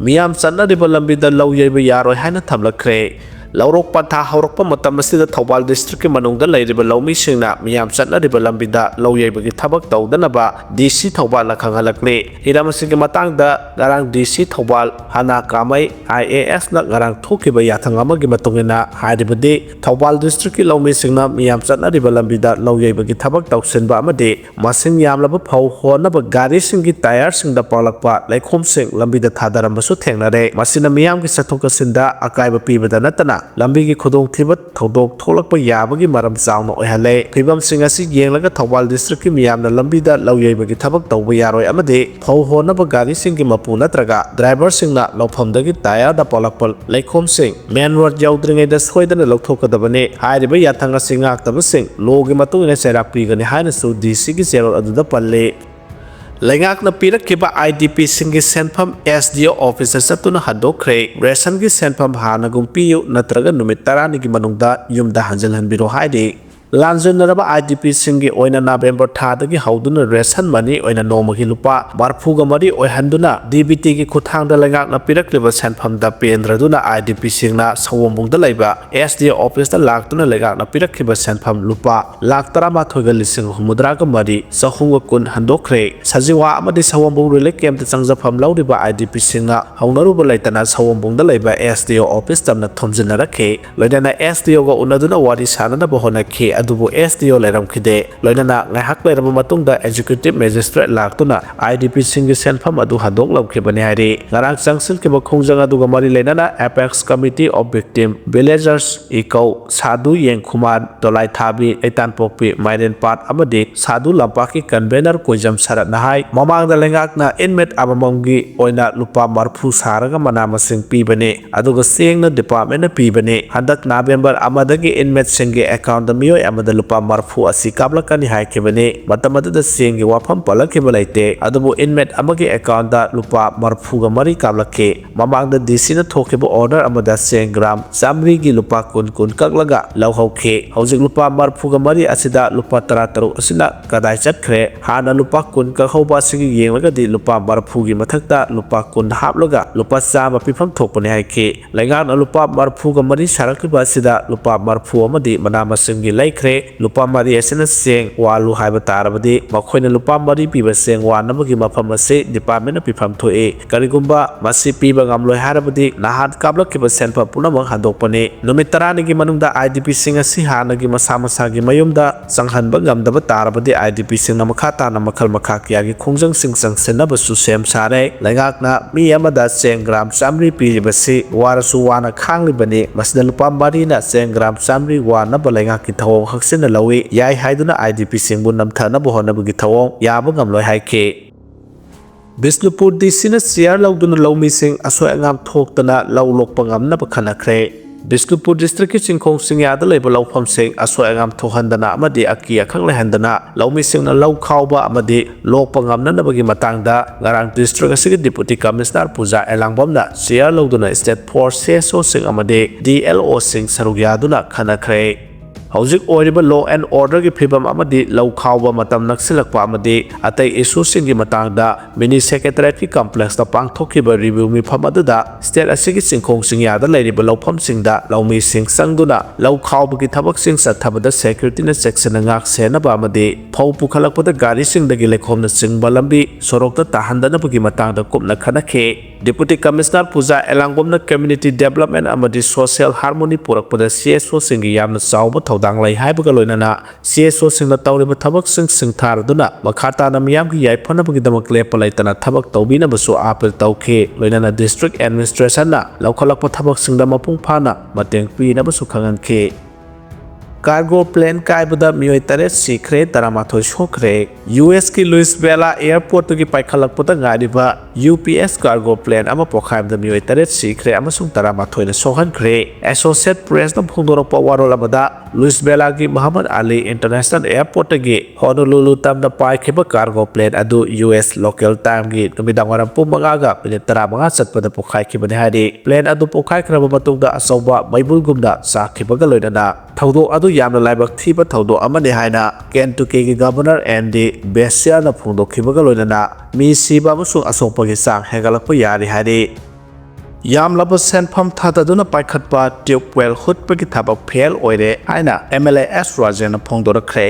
ꯃꯤꯌꯥꯝ ꯆꯠꯅꯔꯤꯕ ꯂꯝꯕꯤꯗ ꯂꯧ ꯌꯩꯕ ꯌꯥꯔꯣꯏ ꯍꯥꯏꯅ ꯊꯝꯂꯛꯈ꯭ꯔꯦ꯫ ꯂꯧꯔꯣꯛ ꯄꯟꯊꯥ ꯍꯧꯔꯛꯄ ꯃꯇꯝ ꯑꯁꯤꯗ ꯊꯧꯕꯥꯜ districtꯀꯤ ꯃꯅꯨꯡꯗ ꯂꯩꯔꯤꯕ ꯂꯧꯃꯤꯁꯤꯡꯅ ꯃꯤꯌꯥꯝ ꯆꯠꯅꯔꯤꯕ ꯂꯝꯕꯤꯗ ꯂꯧ ꯌꯩꯕꯒꯤ ꯊꯕꯛ ꯇꯧꯗꯅꯕ D C ꯊꯧꯕꯥꯜꯅ ꯈꯪꯍꯜꯂꯛꯂꯤ꯫ ꯍꯤꯔꯝ ꯑꯁꯤꯒꯤ ꯃꯇꯥꯡꯗ ꯉꯔꯥꯡ D C Thoubal ꯍꯥꯅꯥ ꯀꯥꯃꯩ I A Sꯅ ꯉꯔꯥꯡ ꯊꯣꯛꯈꯤꯕ ꯌꯥꯊꯪ ꯑꯃꯒꯤ ꯃꯇꯨꯡ ꯏꯟꯅ ꯍꯥꯏꯔꯤꯕꯗꯤ, ꯊꯧꯕꯥꯜ districtꯀꯤ ꯂꯧꯃꯤꯁꯤꯡꯅ ꯃꯤꯌꯥꯝ ꯆꯠꯅꯔꯤꯕ ꯂꯝꯕꯤꯗ ꯂꯧ ꯌꯩꯕꯒꯤ ꯊꯕꯛ ꯇꯧꯁꯤꯟꯕ ꯑꯃꯗꯤ ꯃꯁꯤꯡ ꯌꯥꯝꯂꯕ ꯐꯧ ꯍꯣꯟꯅꯕ ꯒꯥꯔꯤꯁꯤꯡꯒꯤ tyreꯁꯤꯡꯗ ꯄꯥꯛꯂꯛꯄ ꯂꯩꯈꯣꯝꯁꯤꯡ ꯂꯝꯕꯤꯗ ꯊꯥꯗꯔꯝꯕꯁꯨ ꯊꯦꯡꯅꯔꯦ꯫ ꯃꯁꯤꯅ ꯃꯤꯌꯥꯝꯒꯤ ꯆꯠꯊꯣꯛ ꯆꯠꯁꯤꯟꯗ ꯑꯀꯥꯏꯕ ꯄꯤꯕꯗ ꯅꯠꯇꯅ ꯂꯝꯕꯤꯒꯤ ꯈꯨꯗꯣꯡꯊꯤꯕ ꯊꯧꯗꯣꯛ ꯊꯣꯛꯂꯛꯄ ꯌꯥꯕꯒꯤ ꯃꯔꯝ ꯆꯥꯎꯅ ꯑꯣꯏꯍꯜꯂꯦ꯫ ꯐꯤꯕꯝꯁꯤꯡ ꯑꯁꯤ ꯌꯦꯡꯂꯒ ꯊꯧꯕꯥꯜ districtꯀꯤ ꯃꯤꯌꯥꯝꯅ ꯂꯝꯕꯤꯗ ꯂꯧ ꯌꯩꯕꯒꯤ ꯊꯕꯛ ꯇꯧꯕ ꯌꯥꯔꯣꯏ ꯑꯃꯗꯤ ꯐꯧ ꯍꯣꯟꯅꯕ ꯒꯥꯔꯤꯁꯤꯡꯒꯤ ꯃꯄꯨ ꯅꯠꯇ꯭ꯔꯒ driverꯁꯤꯡꯅ ꯂꯧꯐꯝꯗꯒꯤ tyreꯗ ꯄꯥꯛꯂꯛꯄ ꯂꯩꯈꯣꯝꯁꯤꯡ main road ꯌꯧꯗ꯭ꯔꯤꯉꯩꯗ ꯁꯣꯏꯗꯅ ꯂꯧꯊꯣꯛꯀꯗꯕꯅꯤ꯫ ꯍꯥꯏꯔꯤꯕ ꯌꯥꯊꯪ ꯑꯁꯤ ꯉꯥꯛꯇꯕꯁꯤꯡ lawꯒꯤ ꯃꯇꯨꯡ ꯏꯟꯅ ꯆꯩꯔꯥꯛ ꯄꯤꯒꯅꯤ ꯍꯥꯏꯅꯁꯨ D Cꯒꯤ ꯆꯦꯔꯣꯜ ꯑꯗꯨꯗ ꯄꯜꯂꯤ꯫ ꯂꯩꯉꯥꯛꯅ ꯄꯤꯔꯛꯈꯤꯕ I D Pꯁꯤꯡꯒꯤ ꯁꯦꯟꯐꯝ S D O officeꯇ ꯆꯠꯇꯨꯅ ꯍꯟꯗꯣꯛꯈ꯭ꯔꯦ꯫ Rationꯒꯤ ꯁꯦꯟꯐꯝ ꯍꯥꯟꯅꯒꯨꯝ ꯄꯤꯌꯨ ꯅꯠꯇ꯭ꯔꯒ ꯅꯨꯃꯤꯠ ꯇꯔꯥꯅꯤꯒꯤ ꯃꯅꯨꯡꯗ ꯌꯨꯝꯗ ꯍꯟꯖꯤꯜꯍꯟꯕꯤꯔꯣ ꯍꯥꯏꯔꯤ꯫ ꯂꯥꯟꯖꯦꯟꯅꯔꯕ IDPꯁꯤꯡꯒꯤ ꯑꯣꯏꯅ ꯅꯕꯦꯝꯕꯔ ꯊꯥꯗꯒꯤ ꯍꯧꯗꯨꯅ ꯔꯦꯁꯟ ꯃꯅꯤ ꯑꯣꯏꯅ ꯅꯣꯡꯃꯒꯤ ꯂꯨꯄꯥ ꯃꯔꯐꯨꯒ ꯃꯔꯤ ꯑꯣꯏꯍꯟꯗꯨꯅ DBTꯒꯤ ꯈꯨꯠꯊꯥꯡꯗ ꯂꯩꯉꯥꯛꯅ ꯄꯤꯔꯛꯂꯤꯕ ꯁꯦꯟꯐꯝꯗ ꯄꯦꯟꯗ꯭ꯔꯗꯨꯅ IDPꯁꯤꯡꯅ ꯁꯑꯣꯝꯕꯨꯡꯗ ꯂꯩꯕ SDO officeꯇ ꯂꯥꯛꯇꯨꯅ ꯂꯩꯉꯥꯛꯅ ꯄꯤꯔꯛꯈꯤꯕ ꯁꯦꯟꯐꯝ ꯂꯨꯄꯥ ꯂꯥꯈ ꯇꯔꯥꯃꯥꯊꯣꯏꯒ ꯂꯤꯁꯤꯡ ꯍꯨꯝꯐꯨꯇꯔꯥꯒ ꯃꯔꯤ ꯆꯍꯨꯝꯒ ꯀꯨꯟ ꯍꯟꯗꯣꯛꯈ꯭ꯔꯦ꯫ ꯁꯖꯤꯋꯥ ꯑꯃꯗꯤ ꯁꯑꯣꯝꯕꯨꯡ relief campꯇ ꯆꯪꯖꯐꯝ ꯂꯧꯔꯤꯕ IDPꯁꯤꯡꯅ ꯍꯧꯅꯔꯨꯕ ꯂꯩꯇꯅ ꯁꯑꯣꯝꯕꯨꯡꯗ ꯂꯩꯕ SDO office ꯇꯝꯅ ꯊꯣꯝꯖꯤꯟꯅꯔꯛꯈꯤ꯫ ꯂꯣꯏꯅꯅ SDOꯒ ꯎꯅꯗꯨꯅ ꯋꯥꯔꯤ ꯁꯥꯅꯅꯕ ꯍꯣꯠꯅꯈꯤ, ꯑꯗꯨꯕꯨ SDO ꯂꯩꯔꯝꯈꯤꯗꯦ꯫ ꯂꯣꯏꯅꯅ ꯉꯥꯏꯍꯥꯛ ꯂꯩꯔꯕ ꯃꯇꯨꯡꯗ executive magistrate ꯂꯥꯛꯇꯨꯅ IDPꯁꯤꯡꯒꯤ ꯁꯦꯟꯐꯝ ꯑꯗꯨ ꯍꯟꯗꯣꯛꯂꯝꯈꯤꯕꯅꯤ ꯍꯥꯏꯔꯤ꯫ ꯉꯔꯥꯡ ꯆꯪꯁꯤꯟꯈꯤꯕ ꯈꯣꯡꯖꯪ ꯑꯗꯨꯒ ꯃꯔꯤ ꯂꯩꯅꯅ Apex Committee of Victim Villagers ꯏꯀꯧ ꯁꯥꯗꯨ ꯌꯦꯡꯈꯨꯃꯥꯟ, ꯗꯣꯂꯥꯏꯊꯥꯕꯤ, ꯂꯩꯇꯥꯟꯄꯣꯛꯄꯤ, ꯃꯥꯏꯔꯦꯟꯄꯥꯠ ꯑꯃꯗꯤ ꯁꯥꯗꯨ ꯂꯝꯄꯥꯛꯀꯤ convener ꯀꯣꯏꯖꯝ ꯁꯔꯠꯅ ꯍꯥꯏ, ꯃꯃꯥꯡꯗ ꯂꯩꯉꯥꯛꯅ inmate ꯑꯃꯃꯝꯒꯤ ꯑꯣꯏꯅ ꯂꯨꯄꯥ ꯃꯔꯐꯨ ꯁꯥꯔꯒ ꯃꯅꯥ ꯃꯁꯤꯡ ꯄꯤꯕꯅꯤ, ꯑꯗꯨꯒ ꯆꯦꯡꯅ departmentꯅ ꯄꯤꯕꯅꯤ꯫ ꯍꯟꯗꯛ ꯅꯕꯦꯝꯕꯔ ꯑꯃꯗꯒꯤ inmateꯁꯤꯡꯒꯤ accountꯗ ꯃꯤꯑꯣꯏ ꯑꯃꯗ ꯂꯨꯄꯥ ꯃꯔꯐꯨ ꯑꯁꯤ ꯀꯥꯞꯂꯛꯀꯅꯤ ꯍꯥꯏꯈꯤꯕꯅꯤ꯫ ꯃꯇꯝ ꯑꯗꯨꯗ ꯆꯦꯡꯒꯤ ꯋꯥꯐꯝ ꯄꯜꯂꯛꯈꯤꯕ ꯂꯩꯇꯦ, ꯑꯗꯨꯕꯨ inmate ꯑꯃꯒꯤ accountꯗ ꯂꯨꯄꯥ ꯃꯔꯐꯨꯒ ꯃꯔꯤ ꯀꯥꯞꯂꯛꯈꯤ꯫ ꯃꯃꯥꯡꯗ DCꯅ ꯊꯣꯛꯈꯤꯕ order ꯑꯃꯗ ꯆꯦꯡ gram ꯆꯥꯃꯔꯤꯒꯤ ꯂꯨꯄꯥ ꯀꯨꯟ ꯀꯨꯟ ꯀꯛꯂꯒ ꯂꯧꯍꯧꯈꯤ꯫ ꯍꯧꯖꯤꯛ ꯂꯨꯄꯥ ꯃꯔꯐꯨꯒ ꯃꯔꯤ ꯑꯁꯤꯗ ꯂꯨꯄꯥ ꯇꯔꯥ ꯇꯔꯨꯛ ꯑꯁꯤꯅ ꯀꯗꯥꯏ ꯆꯠꯈ꯭ꯔꯦ? ꯍꯥꯟꯅ ꯂꯨꯄꯥ ꯀꯨꯟ ꯀꯛꯍꯧꯕ ꯑꯁꯤꯒꯤ ꯌꯦꯡꯂꯒꯗꯤ ꯂꯨꯄꯥ ꯃꯔꯐꯨꯒꯤ ꯃꯊꯛꯇ ꯂꯨꯄꯥ ꯀꯨꯟ ꯍꯥꯞꯂꯒ ꯂꯨꯄꯥ ꯆꯥꯝꯃ ꯄꯤꯐꯝ ꯊꯣꯛꯄꯅꯤ ꯍꯥꯏꯈꯤ꯫ ꯂꯩꯉꯥꯛꯅ ꯂꯨꯄꯥ ꯃꯔꯐꯨꯒ ꯃꯔꯤ ꯁꯥꯔꯛꯂꯤꯕ ꯑꯁꯤꯗ ꯂꯨꯄꯥ ꯃꯔꯐꯨ ꯑꯃꯗꯤ ꯃꯅꯥ ꯃꯁꯤꯡꯒꯤ ꯂꯩꯈ꯭ꯔꯦ꯫ ꯂꯨꯄꯥ ꯃꯔꯤ ꯑꯁꯤꯅ ꯆꯦꯡ ꯋꯥꯜꯂꯨ ꯍꯥꯏꯕ ꯇꯥꯔꯕꯗꯤ ꯃꯈꯣꯏꯅ ꯂꯨꯄꯥ ꯃꯔꯤ ꯄꯤꯕ ꯆꯦꯡ ꯋꯥꯟꯅꯕꯒꯤ ꯃꯐꯝ ꯑꯁꯤ departmentꯅ ꯄꯤꯐꯝ ꯊꯣꯛꯏ꯫ ꯀꯔꯤꯒꯨꯝꯕ ꯃꯁꯤ ꯄꯤꯕ ꯉꯝꯂꯣꯏ ꯍꯥꯏꯔꯕꯗꯤ ꯅꯍꯥꯟ ꯀꯥꯞꯂꯛꯈꯤꯕ ꯁꯦꯟꯐꯝ ꯄꯨꯝꯅꯃꯛ ꯍꯟꯗꯣꯛꯄꯅꯤ꯫ ꯅꯨꯃꯤꯠ ꯇꯔꯥꯅꯤꯒꯤ ꯃꯅꯨꯡꯗ IDPꯁꯤꯡ ꯑꯁꯤ ꯍꯥꯟꯅꯒꯤ ꯃꯁꯥ ꯃꯁꯥꯒꯤ ꯃꯌꯨꯝꯗ ꯆꯪꯍꯟꯕ ꯉꯝꯗꯕ ꯇꯥꯔꯕꯗꯤ IDPꯁꯤꯡꯅ ꯃꯈꯥ ꯇꯥꯅ ꯃꯈꯜ ꯃꯈꯥ ꯀꯌꯥꯒꯤ ꯈꯣꯡꯖꯪꯁꯤꯡ ꯆꯪꯁꯤꯟꯅꯕꯁꯨ ꯁꯦꯝ ꯁꯥꯔꯦ꯫ ꯂꯩꯉꯥꯛꯅ ꯃꯤ ꯑꯃꯗ ꯆꯦꯡ gram ꯆꯥꯃꯔꯤ ꯄꯤꯔꯤꯕꯁꯤ ꯋꯥꯔꯁꯨ ꯋꯥꯅ ꯈꯥꯡꯂꯤꯕꯅꯤ꯫ ꯃꯁꯤꯗ ꯂꯨꯄꯥ ꯃꯔꯤꯅ ꯆꯦꯡ gram ꯆꯥꯃꯔꯤ ꯋꯥꯟꯅꯕ ꯂꯩꯉꯥꯛꯀꯤ ꯊꯧꯑꯣꯡ ꯍꯛꯆꯤꯟꯅ ꯂꯧꯏ꯫ ꯌꯥꯏ ꯍꯥꯏꯗꯨꯅ IDPꯁꯤꯡꯕꯨ ꯅꯝꯊꯅꯕ ꯍꯣꯠꯅꯕꯒꯤ ꯊꯧꯑꯣꯡ ꯌꯥꯕ ꯉꯝꯂꯣꯏ ꯍꯥꯏꯈꯤ꯫ ꯕꯤꯁꯅꯨꯄꯨꯔ DCꯅ chair ꯂꯧꯗꯨꯅ ꯂꯧꯃꯤꯁꯤꯡ ꯑꯁꯣꯏ ꯑꯉꯥꯝ ꯊꯣꯛꯇꯅ ꯂꯧ ꯂꯣꯛꯄ ꯉꯝꯅꯕ ꯈꯟꯅꯈ꯭ꯔꯦ꯫ ꯕꯤꯁꯅꯨꯄꯨꯔ districtꯀꯤ ꯆꯤꯡꯈꯣꯡ ꯆꯤꯡꯌꯥꯗ ꯂꯩꯕ ꯂꯧꯐꯝꯁꯤꯡ ꯑꯁꯣꯏ ꯑꯉꯥꯝ ꯊꯣꯛꯍꯟꯗꯅ ꯑꯃꯗꯤ ꯑꯀꯤ ꯑꯈꯪ ꯂꯩꯍꯟꯗꯅ ꯂꯧꯃꯤꯁꯤꯡꯅ ꯂꯧ ꯈꯥꯎꯕ ꯑꯃꯗꯤ ꯂꯣꯛꯄ ꯉꯝꯅꯅꯕꯒꯤ ꯃꯇꯥꯡꯗ ꯉꯔꯥꯡ district ꯑꯁꯤꯒꯤ Deputy Commissioner ꯄꯨꯖꯥ ꯑꯦꯂꯥꯡꯕꯝꯅ chair ꯂꯧꯗꯨꯅ state four CSOꯁꯤꯡ ꯑꯃꯗꯤ DLOꯁꯤꯡ ꯁꯔꯨꯛ ꯌꯥꯗꯨꯅ ꯈꯟꯅꯈ꯭ꯔꯦ꯫ ꯍꯧꯖꯤꯛ ꯑꯣꯏꯔꯤꯕ law and orderꯒꯤ ꯐꯤꯕꯝ ꯑꯃꯗꯤ ꯂꯧ ꯈꯥꯎꯕ ꯃꯇꯝ ꯅꯛꯁꯤꯜꯂꯛꯄ ꯑꯃꯗꯤ ꯑꯇꯩ issueꯁꯤꯡꯒꯤ ꯃꯇꯥꯡꯗ mini secretariatꯀꯤ complexꯇ ꯄꯥꯡꯊꯣꯛꯈꯤꯕ review ꯃꯤꯐꯝ ꯑꯗꯨꯗ state ꯑꯁꯤꯒꯤ ꯆꯤꯡꯈꯣꯡ ꯆꯤꯡꯌꯥꯗ ꯂꯩꯔꯤꯕ ꯂꯧꯐꯝꯁꯤꯡꯗ ꯂꯧꯃꯤꯁꯤꯡ ꯆꯪꯗꯨꯅ ꯂꯧ ꯈꯥꯎꯕꯒꯤ ꯊꯕꯛꯁꯤꯡ ꯆꯠꯊꯕꯗ securityꯅ ꯆꯦꯛꯁꯤꯟꯅ ꯉꯥꯛ ꯁꯦꯟꯅꯕ ꯑꯃꯗꯤ ꯐꯧ ꯄꯨꯈꯠꯂꯛꯄꯗ ꯒꯥꯔꯤꯁꯤꯡꯗꯒꯤ ꯂꯩꯈꯣꯝꯅꯆꯤꯡꯕ ꯂꯝꯕꯤ ꯁꯣꯔꯣꯛꯇ ꯇꯥꯍꯟꯗꯅꯕꯒꯤ ꯃꯇꯥꯡꯗ ꯀꯨꯞꯅ ꯈꯟꯅꯈꯤ꯫ Deputy Commissioner ꯄꯨꯖꯥ ꯑꯦꯂꯥꯡꯒꯣꯝꯅ community development ꯑꯃꯗꯤ social harmony ꯄꯨꯔꯛꯄꯗ CSOꯁꯤꯡꯒꯤ ꯌꯥꯝꯅ ꯆꯥꯎꯕ ꯊꯧꯗꯥꯡ ꯂꯩ ꯍꯥꯏꯕꯒ ꯂꯣꯏꯅꯅ CSOꯁꯤꯡꯅ ꯇꯧꯔꯤꯕ ꯊꯕꯛꯁꯤꯡ ꯁꯤꯡꯊꯥꯔꯗꯨꯅ ꯃꯈꯥ ꯇꯥꯅ ꯃꯤꯌꯥꯝꯒꯤ ꯌꯥꯏꯐꯅꯕꯒꯤꯗꯃꯛ ꯂꯦꯞꯄ ꯂꯩꯇꯅ ꯊꯕꯛ ꯇꯧꯕꯤꯅꯕꯁꯨ appeal ꯇꯧꯈꯤ꯫ ꯂꯣꯏꯅꯅ district administrationꯅ ꯂꯧꯈꯠꯂꯛꯄ ꯊꯕꯛꯁꯤꯡꯗ ꯃꯄꯨꯡ ꯐꯥꯅ ꯃꯇꯦꯡ ꯄꯤꯅꯕꯁꯨ ꯈꯪꯍꯟꯈꯤ꯫ Cargo plane ꯀꯥꯏꯕꯗ ꯃꯤꯑꯣꯏ ꯇꯔꯦꯠ ꯁꯤꯈ꯭ꯔꯦ, ꯇꯔꯥꯃꯥꯊꯣꯏ ꯁꯣꯛꯈ꯭ꯔꯦ꯫ USꯀꯤ Louisville airportꯇꯒꯤ ꯄꯥꯏꯈꯠꯂꯛꯄꯗ ꯉꯥꯏꯔꯤꯕ UPS cargo plane ꯑꯃ ꯄꯣꯈꯥꯏꯕꯗ ꯃꯤꯑꯣꯏ ꯇꯔꯦꯠ ꯁꯤꯈ꯭ꯔꯦ ꯑꯃꯁꯨꯡ ꯇꯔꯥꯃꯥꯊꯣꯏꯅ ꯁꯣꯛꯍꯟꯈ꯭ꯔꯦ꯫ Associated Pressꯅ ꯐꯣꯡꯗꯣꯔꯛꯄ ꯋꯥꯔꯣꯜ ꯑꯃꯗ Louisvilleꯒꯤ Muhammad Ali International Airportꯇꯒꯤ Honolulu ꯇꯝꯅ ꯄꯥꯏꯈꯤꯕ cargo plane ꯑꯗꯨ US local timeꯒꯤ ꯅꯨꯃꯤꯗꯥꯡꯋꯥꯏꯔꯝ ꯄꯨꯡ ꯃꯉꯥꯒ ꯃꯤꯅꯤꯠ ꯇꯔꯥꯃꯉꯥ ꯆꯠꯄꯗ ꯄꯣꯈꯥꯏꯈꯤꯕꯅꯤ ꯍꯥꯏꯔꯤ꯫ Plane ꯑꯗꯨ ꯄꯣꯈꯥꯏꯈ꯭ꯔꯕ ꯃꯇꯨꯡꯗ ꯑꯆꯧꯕ ꯃꯩꯕꯨꯜꯒꯨꯝꯅ ꯆꯥꯛꯈꯤꯕꯒ ꯂꯣꯏꯅꯅ ꯊꯧꯗꯣꯛ ꯑꯗꯨ ꯌꯥꯝꯅ ꯂꯥꯏꯕꯛ ꯊꯤꯕ ꯊꯧꯗꯣꯛ ꯑꯃꯅꯤ ꯍꯥꯏꯅ Kentuckyꯒꯤ Governor Andy Beshearꯅ ꯐꯣꯡꯗꯣꯛꯈꯤꯕꯒ ꯂꯣꯏꯅꯅ ꯃꯤ ꯁꯤꯕ ꯑꯃꯁꯨꯡ ꯑꯁꯣꯛꯄꯒꯤ ꯆꯥꯡ ꯍꯦꯟꯒꯠꯂꯛꯄ ꯌꯥꯔꯤ ꯍꯥꯏꯔꯤ꯫ ꯌꯥꯝꯂꯕ ꯁꯦꯟꯐꯝ ꯊꯥꯗꯗꯨꯅ ꯄꯥꯏꯈꯠꯄ tube well ꯍꯨꯠꯄꯒꯤ ꯊꯕꯛ fail ꯑꯣꯏꯔꯦ ꯍꯥꯏꯅ MLA S ꯔꯥꯖꯦꯟꯅ ꯐꯣꯡꯗꯣꯔꯛꯈ꯭ꯔꯦ꯫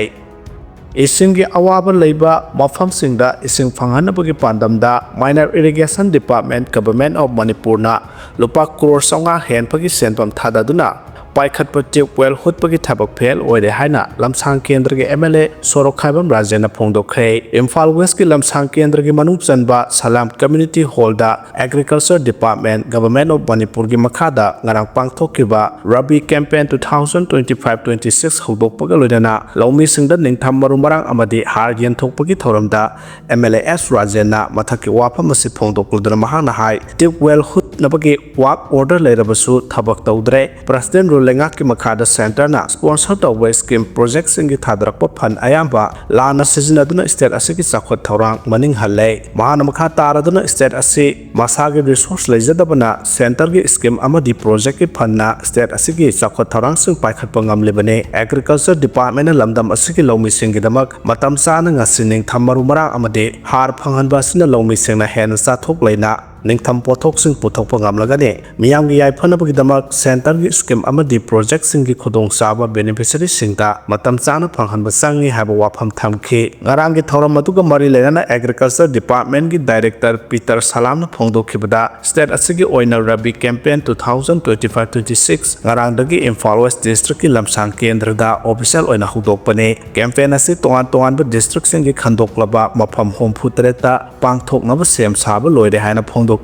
ꯏꯁꯤꯡꯒꯤ ꯑꯋꯥꯕ ꯂꯩꯕ ꯃꯐꯝꯁꯤꯡꯗ ꯏꯁꯤꯡ ꯐꯪꯍꯟꯅꯕꯒꯤ ꯄꯥꯟꯗꯝꯗ Minor Irrigation Department, Government of ꯃꯅꯤꯄꯨꯔꯅ ꯂꯨꯄꯥ ꯀ꯭ꯔꯣꯔ ꯆꯥꯝꯃꯉꯥ ꯍꯦꯟꯕꯒꯤ ꯁꯦꯟꯐꯝ ꯊꯥꯗꯗꯨꯅ ꯄꯥꯏꯈꯠꯄ tube well ꯍꯨꯠꯄꯒꯤ ꯊꯕꯛ fail ꯑꯣꯏꯔꯦ ꯍꯥꯏꯅ ꯂꯝꯁꯥꯡ ꯀꯦꯟꯗ꯭ꯔꯒꯤ MLA ꯁꯣꯔꯣꯛꯈꯥꯏꯕꯝ ꯔꯥꯖꯦꯟꯅ ꯐꯣꯡꯗꯣꯛꯈ꯭ꯔꯦ꯫ ꯏꯝꯐꯥꯜ Westꯀꯤ ꯂꯝꯁꯥꯡ ꯀꯦꯟꯗ꯭ꯔꯒꯤ ꯃꯅꯨꯡ ꯆꯟꯕ ꯁꯂꯥꯝ Community Hallꯗ Agriculture Department, Government of ꯃꯅꯤꯄꯨꯔꯒꯤ ꯃꯈꯥꯗ ꯉꯔꯥꯡ ꯄꯥꯡꯊꯣꯛꯈꯤꯕ Rabi Campaign two thousand twenty five twenty six ꯍꯧꯗꯣꯛꯄꯒ ꯂꯣꯏꯅꯅ ꯂꯧꯃꯤꯁꯤꯡꯗ ꯅꯤꯡꯊꯝ ꯃꯔꯨ ꯃꯔꯥꯡ ꯑꯃꯗꯤ ꯍꯥꯔ ꯌꯦꯟꯊꯣꯛꯄꯒꯤ ꯊꯧꯔꯝꯗ MLA S ꯔꯥꯖꯦꯟꯅ ꯃꯊꯛꯀꯤ ꯋꯥꯐꯝ ꯑꯁꯤ ꯐꯣꯡꯗꯣꯛꯂꯗꯨꯅ ꯃꯍꯥꯛꯅ ꯍꯥꯏ, tube well ꯍꯨꯠ ꯅꯕꯒꯤ work order ꯂꯩꯔꯕꯁꯨ ꯊꯕꯛ ꯇꯧꯗ꯭ꯔꯦ꯫ President Rule ꯂꯩꯉꯥꯛꯀꯤ ꯃꯈꯥꯗ centreꯅ sponsor ꯇꯧꯕ scheme projectꯁꯤꯡꯒꯤ ꯊꯥꯗꯔꯛꯄ fund ꯑꯌꯥꯝꯕ ꯂꯥꯟꯅ ꯁꯤꯖꯤꯟꯅꯗꯨꯅ state ꯑꯁꯤꯒꯤ ꯆꯥꯎꯈꯠ ꯊꯧꯔꯥꯡ ꯃꯅꯤꯡ ꯍꯜꯂꯦ꯫ ꯃꯍꯥꯛꯅ ꯃꯈꯥ ꯇꯥꯔꯗꯨꯅ state ꯑꯁꯤ ꯃꯁꯥꯒꯤ resource ꯂꯩꯖꯗꯕꯅ centreꯒꯤ scheme ꯑꯃꯗꯤ projectꯀꯤ fundꯅ state ꯑꯁꯤꯒꯤ ꯆꯥꯎꯈꯠ ꯊꯧꯔꯥꯡꯁꯤꯡ ꯄꯥꯏꯈꯠꯄ ꯉꯝꯂꯤꯕꯅꯤ꯫ Agriculture Departmentꯅ ꯂꯝꯗꯝ ꯑꯁꯤꯒꯤ ꯂꯧꯃꯤꯁꯤꯡꯒꯤꯗꯃꯛ ꯃꯇꯝ ꯆꯥꯅ ꯉꯁꯤ ꯅꯤꯡꯊꯝ ꯃꯔꯨ ꯃꯔꯥꯡ ꯑꯃꯗꯤ ꯍꯥꯔ ꯐꯪꯍꯟꯕ ꯑꯁꯤꯅ ꯂꯧꯃꯤꯁꯤꯡꯅ ꯍꯦꯟꯅ ꯆꯥꯊꯣꯛ ꯂꯩꯅ ꯅꯤꯡꯊꯝ ꯄꯣꯠꯊꯣꯛꯁꯤꯡ ꯄꯨꯊꯣꯛꯄ ꯉꯝꯂꯒꯅꯤ꯫ ꯃꯤꯌꯥꯝꯒꯤ ꯌꯥꯏꯐꯅꯕꯒꯤꯗꯃꯛ centreꯒꯤ scheme ꯑꯃꯗꯤ projectꯁꯤꯡꯒꯤ ꯈꯨꯗꯣꯡꯆꯥꯕ beneficiaryꯁꯤꯡꯗ ꯃꯇꯝ ꯆꯥꯅ ꯐꯪꯍꯟꯕ ꯆꯪꯏ ꯍꯥꯏꯕ ꯋꯥꯐꯝ ꯊꯝꯈꯤ꯫ ꯉꯔꯥꯡꯒꯤ ꯊꯧꯔꯝ ꯑꯗꯨꯒ ꯃꯔꯤ ꯂꯩꯅꯅ Agriculture Departmentꯀꯤ Director Peter Salamꯅ ꯐꯣꯡꯗꯣꯛꯈꯤꯕꯗ, state ꯑꯁꯤꯒꯤ ꯑꯣꯏꯅ Rabi campaign two thousand twenty five twenty six ꯉꯔꯥꯡꯗꯒꯤ Imphal West Districtꯀꯤ ꯂꯝꯁꯥꯡ ꯀꯦꯟꯗ꯭ꯔꯗ official ꯑꯣꯏꯅ ꯍꯧꯗꯣꯛꯄꯅꯤ꯫ Campaign ꯑꯁꯤ ꯇꯣꯉꯥꯟ ꯇꯣꯉꯥꯟꯕ districtꯁꯤꯡꯒꯤ ꯈꯟꯗꯣꯛꯂꯕ ꯃꯐꯝ ꯍꯨꯝꯐꯨ ꯇꯔꯦꯠꯇ ꯄꯥꯡꯊꯣꯛꯅꯕ ꯁꯦꯝ ꯁꯥꯕ ꯂꯣꯏꯔꯦ ꯍꯥꯏꯅ ꯐꯣꯡꯗꯣꯛꯈꯤ꯫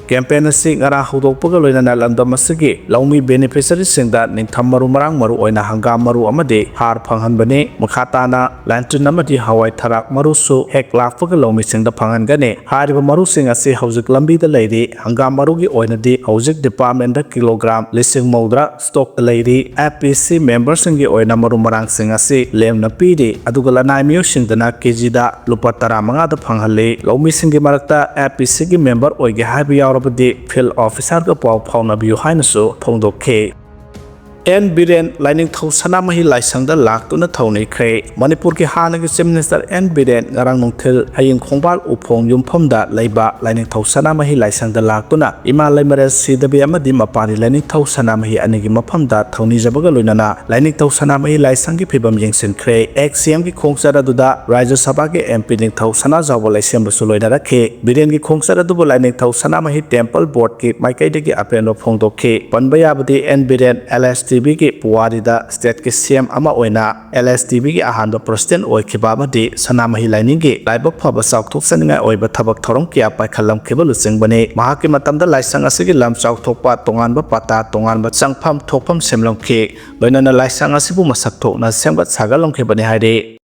Campaign ꯑꯁꯤ ꯉꯔꯥꯡ ꯍꯧꯗꯣꯛꯄꯒ ꯂꯣꯏꯅꯅ ꯂꯝꯗꯝ ꯑꯁꯤꯒꯤ ꯂꯧꯃꯤ beneficiaryꯁꯤꯡꯗ ꯅꯤꯡꯊꯝ ꯃꯔꯨ ꯃꯔꯥꯡ, ꯃꯔꯨ ꯑꯣꯏꯅ ꯍꯪꯒꯥꯝ ꯃꯔꯨ ꯑꯃꯗꯤ ꯍꯥꯔ ꯐꯪꯍꯟꯕꯅꯤ꯫ ꯃꯈꯥ ꯇꯥꯅ ꯂꯦꯟꯇꯤꯟ ꯑꯃꯗꯤ ꯍꯋꯥꯏ ꯊꯔꯥꯛ ꯃꯔꯨꯁꯨ ꯍꯦꯛ ꯂꯥꯛꯄꯒ ꯂꯧꯃꯤꯁꯤꯡꯗ ꯐꯪꯍꯟꯒꯅꯤ꯫ ꯍꯥꯏꯔꯤꯕ ꯃꯔꯨꯁꯤꯡ ꯑꯁꯤ ꯍꯧꯖꯤꯛ ꯂꯝꯕꯤꯗ ꯂꯩꯔꯤ꯫ ꯍꯪꯒꯥꯝ ꯃꯔꯨꯒꯤ ꯑꯣꯏꯅꯗꯤ ꯍꯧꯖꯤꯛ departmentꯗ kilogram ꯂꯤꯁꯤꯡ ꯃꯧꯗ꯭ꯔꯥ stockꯇ ꯂꯩꯔꯤ꯫ F P C memberꯁꯤꯡꯒꯤ ꯑꯣꯏꯅ ꯃꯔꯨ ꯃꯔꯥꯡꯁꯤꯡ ꯑꯁꯤ ꯂꯦꯝꯅ ꯄꯤꯔꯤ, ꯑꯗꯨꯒ ꯂꯅꯥꯏ ꯃꯤꯑꯣꯏꯁꯤꯡꯗꯅ ꯀꯦꯖꯤꯗ ꯂꯨꯄꯥ ꯇꯔꯥꯃꯉꯥꯗ ꯐꯪꯍꯜꯂꯤ꯫ ꯂꯧꯃꯤꯁꯤꯡꯒꯤ ꯃꯔꯛꯇ F P Cꯒꯤ member ꯑꯣꯏꯒꯦ ꯍꯥꯏꯕ ꯌꯥꯎꯔꯕꯗꯤ field officerꯒ ꯄꯥꯎ ꯐꯥꯎꯅꯕꯤꯌꯨ ꯍꯥꯏꯅꯁꯨ ꯐꯣꯡꯗꯣꯛꯈꯤ꯫ ꯑꯦꯟ ꯕꯤꯔꯦꯟ ꯂꯥꯏꯅꯤꯡꯊꯧ ꯁꯅꯥꯃꯍꯤ ꯂꯥꯏꯁꯪꯗ ꯂꯥꯛꯇꯨꯅ ꯊꯧꯅꯤꯈ꯭ꯔꯦ꯫ ꯃꯅꯤꯄꯨꯔꯒꯤ ꯍꯥꯟꯅꯒꯤ Chief Minister ꯑꯦꯟ ꯕꯤꯔꯦꯟ ꯉꯔꯥꯡ ꯅꯨꯡꯊꯤꯜ ꯍꯌꯤꯡ ꯈꯣꯡꯕꯥꯜ ꯎꯐꯣꯡ ꯌꯨꯝꯐꯝꯗ ꯂꯩꯕ ꯂꯥꯏꯅꯤꯡꯊꯧ ꯁꯅꯥꯃꯍꯤ ꯂꯥꯏꯁꯪꯗ ꯂꯥꯛꯇꯨꯅ ꯏꯃꯥ ꯂꯩꯃꯔꯦꯜ ꯁꯤꯗꯕꯤ ꯑꯃꯗꯤ ꯃꯄꯥꯔꯤ ꯂꯥꯏꯅꯤꯡꯊꯧ ꯁꯅꯥꯃꯍꯤ ꯑꯅꯤꯒꯤ ꯃꯐꯝꯗ ꯊꯧꯅꯤꯖꯕꯒ ꯂꯣꯏꯅꯅ ꯂꯥꯏꯅꯤꯡꯊꯧ ꯁꯅꯥꯃꯍꯤ ꯂꯥꯏꯁꯪꯒꯤ ꯐꯤꯕꯝ ꯌꯦꯡꯁꯤꯟꯈ꯭ꯔꯦ꯫ ꯑꯦꯛꯁ ꯁꯤ ꯑꯦꯝꯒꯤ ꯈꯣꯡꯆꯠ ꯑꯗꯨꯗ ꯔꯥꯖ꯭ꯌ ꯁꯚꯥꯒꯤ ꯑꯦꯝ ꯄꯤ ꯅꯤꯡꯊꯧ ꯁꯅꯥꯖꯥꯎꯕ ꯂꯩꯁꯦꯝꯕꯁꯨ ꯂꯣꯏꯅꯔꯛꯈꯤ꯫ ꯕꯤꯔꯦꯟꯒꯤ ꯈꯣꯡꯆꯠ ꯑꯗꯨꯕꯨ ꯂꯥꯏꯅꯤꯡꯊꯧ ꯁꯅꯥꯃꯍꯤ temple boardꯀꯤ ꯃꯥꯏꯀꯩꯗꯒꯤ ꯑꯄꯦꯟꯕ ꯐꯣꯡꯗꯣꯛꯈꯤ꯫ ꯄꯟꯕ ꯌꯥꯕꯗꯤ N Biren L S T ꯕꯤꯒꯤ ꯄꯨꯋꯥꯔꯤꯗ stateꯀꯤ ꯁꯤ ꯑꯦꯝ ꯑꯃ ꯑꯣꯏꯅ ꯑꯦꯜ ꯑꯦꯁ ꯇꯤ ꯕꯤꯒꯤ ꯑꯍꯥꯟꯕ president ꯑꯣꯏꯈꯤꯕ ꯑꯃꯗꯤ ꯁꯅꯥꯃꯍꯤ ꯂꯥꯏꯅꯤꯡꯒꯤ ꯂꯥꯏꯕꯛ ꯐꯕ ꯆꯥꯎꯊꯣꯛꯆꯅꯤꯡꯉꯥꯏ ꯑꯣꯏꯕ ꯊꯕꯛ ꯊꯧꯔꯝ ꯀꯌꯥ ꯄꯥꯏꯈꯠꯂꯝꯈꯤꯕ ꯂꯨꯆꯤꯡꯕꯅꯤ꯫ ꯃꯍꯥꯛꯀꯤ ꯃꯇꯝꯗ ꯂꯥꯏꯁꯪ ꯑꯁꯤꯒꯤ ꯂꯝ ꯆꯥꯎꯊꯣꯛꯄ, ꯇꯣꯉꯥꯟꯕ ꯄꯇꯥ, ꯇꯣꯉꯥꯟꯕ ꯆꯪꯐꯝ ꯊꯣꯛꯐꯝ ꯁꯦꯝꯂꯝꯈꯤ꯫ ꯂꯣꯏꯅꯅ ꯂꯥꯏꯁꯪ ꯑꯁꯤꯕꯨ ꯃꯁꯛ ꯊꯣꯛꯅ ꯁꯦꯝꯒꯠ ꯁꯥꯒꯠꯂꯝꯈꯤꯕꯅꯤ ꯍꯥꯏꯔꯤ꯫